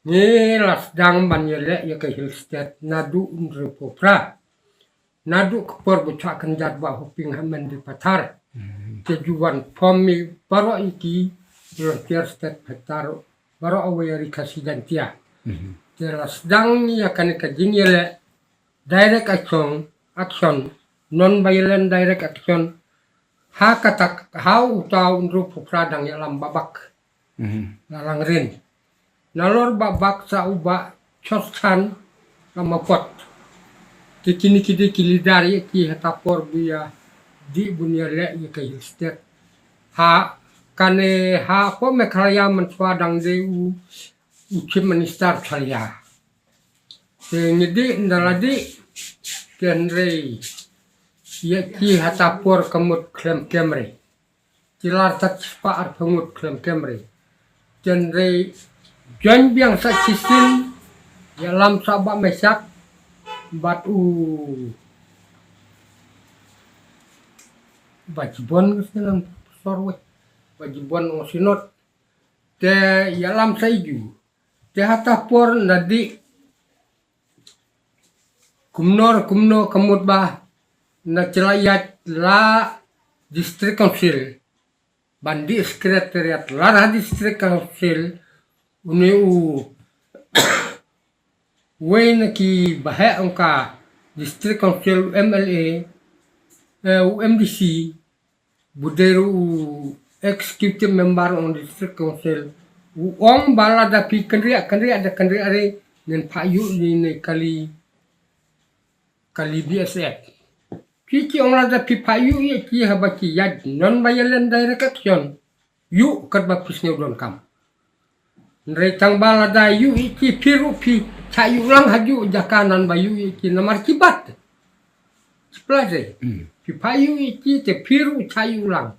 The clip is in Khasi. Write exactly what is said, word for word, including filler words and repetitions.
Ngi la sdang ban ïaleh ïa ka Hill State naduh hynriewphew phra. Naduh ka por ba u Shah Kynjat Bah Hoping Khymen Dipathar. Te ju wan form ïa baroh ïa ki volunteer state fighter baroh ha Ri Khasi Jaiñtia. Te la sdang ïa kane ka jingïaleh direct action, action, non-violent direct action. Ha kata, ha uta u hynriewphew phra dang ïalam Bah Bak. La Langrin. Nalor Bah Bak sa u Bah Chostan Ramapot. Te kine ki dei ki leader ïa ki ha ta por ba ïa dih bun ïaleh ïa ka Hill State. Ha kane hapoh Meghalaya mynshuwa dang dei u, u Chief Minister Meghalaya. Te ngi dih ynda la dih te hynrei ïa ki ha ta por ka mut khlem kem re. Ki lar sa shispah arphew ngut khlem kem re. Te hynrei join biang sa shisien, ïalam sa Bah Meshak bad u Bah Jibon, ngi sngewthuh sor wei. Bah Jibon ong synod. Te ïalam sa iju. Te ha ta por na dih kumno kumno ka mut ba na ki la ïaid la District Council ban dih Secretariat la ha District Council. Une u wei na ki baheh ong ka District Council, u M L A, eh, u M D C, u dei ruh u executive member ong District Council, u ong ba lada phi kynriah, kynriah da kynriah re, ngin phah ïuh ïa kine kali, kali B S F. Phi ki ong lada phi phah ïuh ïa ki haba ki ïaid non-violent direct action, ïuh katba phi sngew donkam. Hynrei tang ba lada ïuh ïa ki phi ruh phi shah ïuh lang ha juh jaka, naba ïuh ïa ki namar ki bat. Phi phah ïuh ïa ki te phi ruh shah ïuh lang.